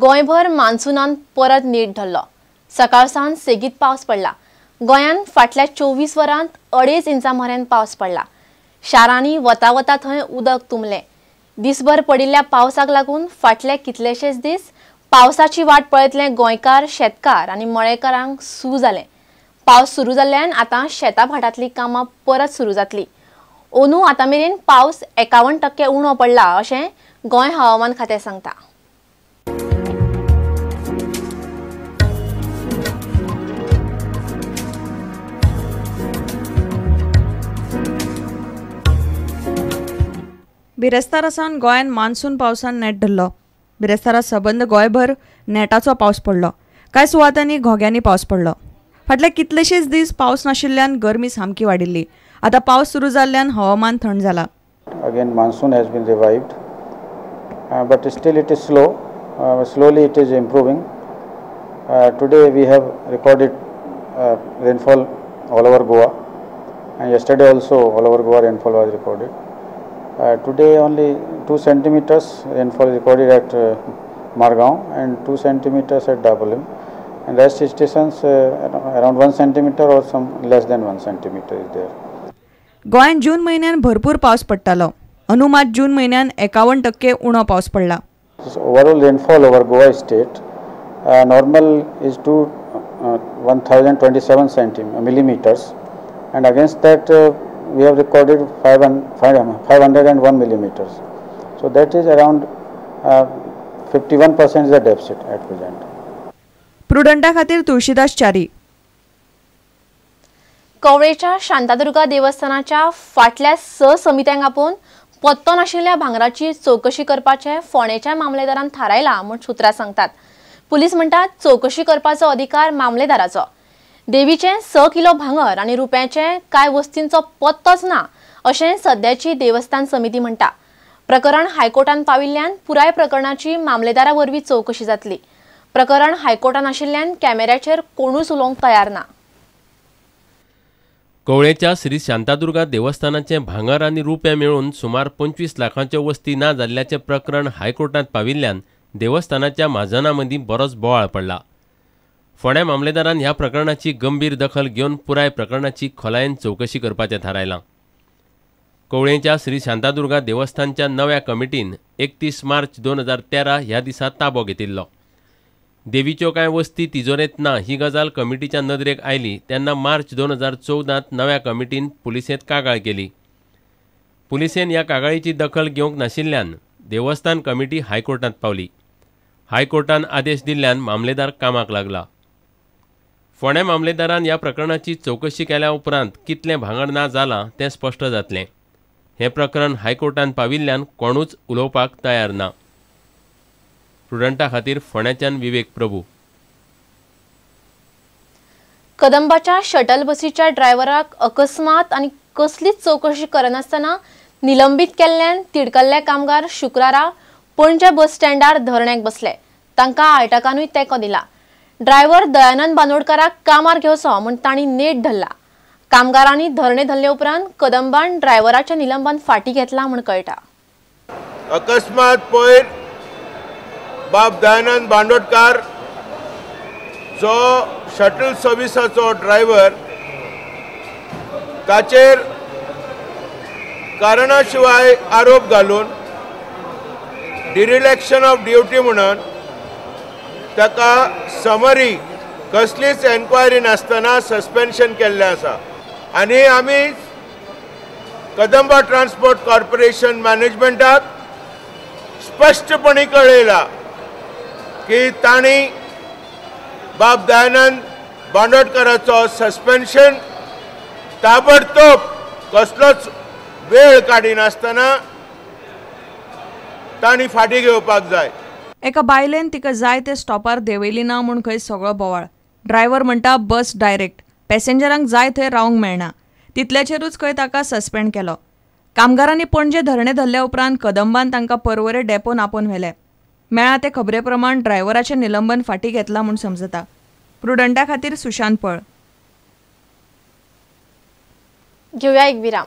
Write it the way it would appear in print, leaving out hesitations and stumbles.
गोंयभर मान्सूनान परत नेट धरलो. सकाळ सावन सेगीत पावस पडला. गोंयांत फाटल्या 24 वरांत 2.5 इंचां मेरेन पावस पडला. शारांनी वता वता थंय उदक तुंबलें. दिसभर पडिल्ल्या पावसाक लागून फाटले कितलेशेच दीस पावसाची वाट पळयतले गोंयकार, शेतकार आनी मळेकारांक सू जालें. पावस सुरू जाल्ल्यान आतां शेता भाटांतलीं कामां परत सुरू जातली. अंदू आतां मेरेन पावस 51% उणो पडला अशें गोंय हवामान खातें सांगता. बिरेस्तारा सावन गोंयांत मान्सून पावसान नेट धरलो. बिरेस्तारा सबंद गोंयभर नेटाचो पावस पडलो. कांय सुवातांनी घोग्यांनी पावस पडलो. फाटले कितलेशेच दीस पावस नाशिल्ल्यान गरमी सामकी वाडिल्ली. आतां पावस सुरू जाल्ल्यान हवामान थंड जाला. Again monsoon has been revived, but still it is slow. Slowly it is improving. Today we have recorded rainfall all over Goa, and yesterday also all over Goa rainfall was recorded. Today only 2 centimeters rainfall recorded at Margao and 2 centimeters at Dabolim, and rest stations around 1 centimeter or some less than 1 centimeter is there. गोंयांत जून म्हयन्यान भरपूर पावस पडटालो. अंदू मात जून म्हयन्यान 51% उणो पावस पडला. Overall rainfall over Goa state normal is 1027 millimeters, and against that we have recorded 501 millimeters. So that is around 51% is the deficit at present. प्रुडंटा खातीर तुळशीदास च्यारी. कवळेच्या शांतादुर्गा देवस्थानाच्या फाटल्या 6 समित्यांक आपोवन पत्तो नाशिल्ल्या भांगराची चवकशी करपाचें फोंडेच्या मामलेदारान थारायलां म्हूण सुत्रां सांगतात. पुलीस म्हणटात चवकशी करपाचो अधिकार मामलेदाराचो. देवीचें 6 किलो भांगर आनी रुप्याचे कांय वस्तींचो पत्तोच ना अशें सद्याची देवस्थान समिती म्हणटा. प्रकरण हायकोर्टान पाविल्ल्यान पुराय प्रकरणाची मामलेदारा वरवीं चवकशी जातली. प्रकरण हायकोर्टान आशिल्ल्यान कॅमेऱ्याचेर कोणूच उलोवंक तयार ना. कवळेच्या श्री शांतादुर्गा देवस्थानाचें भांगर आनी रुपें मेळून सुमार 25 लाखांच्यो वस्ती ना जाल्ल्याचें प्रकरण हायकोर्टांत पाविल्ल्यान देवस्थानाच्या म्हाजनां मदीं बरोच बोवाळ पडला. फोंड्या मामलेदारान ह्या प्रकरणाची गंभीर दखल घेवन पुराय प्रकरणाची खोलायेन चवकशी करपाचें थारायलां. कवळेच्या श्री शांतादुर्गा देवस्थानच्या नव्या कमिटीन 31 मार्च 2013 ह्या दिसा ताबो घेतिल्लो. देवीच्यो कांय वस्ती तिजोरेंत ना ही गजाल कमिटीच्या नदरेक आयली तेन्ना मार्च 2014 नव्या कमिटीन पुलिसेंत कागाळ केली. पुलिसेन ह्या कागाळीची दखल घेवंक नाशिल्ल्यान देवस्थान कमिटी हायकोर्टांत पावली. हायकोर्टान आदेश दिल्ल्यान मामलेदार कामाक लागला. फोंड्या मामलेदारान ह्या प्रकरणाची चवकशी केल्या उपरांत कितलें भांगर ना जालां तें स्पश्ट जातलें. हें प्रकरण हायकोर्टान पाविल्ल्यान कोणूच उलोवपाक तयार ना. प्रुडंटा खातीर फोंड्याच्यान विवेक प्रभू. कदंबाच्या शटल बसीच्या ड्रायव्हराक अकस्मात आनी कसलीच चवकशी करनासतना निलंबीत केल्ल्यान तिडकल्ले कामगार शुक्रारा पणजे बस स्टँडार धरण्याक बसले. तांकां आयटकानूय तेंको दिला. ड्रायव्हर दयानंद बांदोडकाराक कामार घेवचो म्हूण तांणी नेट धरला. कामगारांनी धरणे धरले उपरांत कदंबान ड्रायव्हराचें निलंबन फाटीं घेतलां म्हूण कळटा. अकस्मात पयर बाब दयानंद बांदोडकार जो शटल सर्विसाचो ड्रायव्हर ताचेर कारणा शिवाय आरोप घालून डिरिलेक्शन ऑफ ड्युटी म्हणून ताका समरी कसलीच एन्क्वायरी नासतना सस्पेन्शन केल्लें आसा. आनी आमी कदंबा ट्रान्सपोर्ट कॉर्पोरेशन मॅनेजमेंटाक स्पश्टपणी कळयलां की तांणी बाब दयानंद बांदोडकराचो सस्पेन्शन ताबडतोब कसलोच वेळ काडिनासतना तांणी फाटीं घेवपाक जाय. एका बायलेन तिका जाय ते स्टॉपार देंवयली ना म्हूण खंय सगळो बोवाळ. ड्रायव्हर म्हणटा बस डायरेक्ट, पॅसेंजरांक जाय थंय रावंक मेळना. तितल्याचेरूच खंय ताका सस्पेंड केलो. कामगारांनी पणजे धरणे धरल्या उपरांत कदंबान तांकां पर्वरे डेपोन आपोवन व्हेले. मेळ्ळा ते खबरे प्रमाण ड्रायव्हराचें निलंबन फाटीं घेतलां म्हूण समजता. प्रुडंटा खातीर सुशांत पळ. घेवया एक विराम.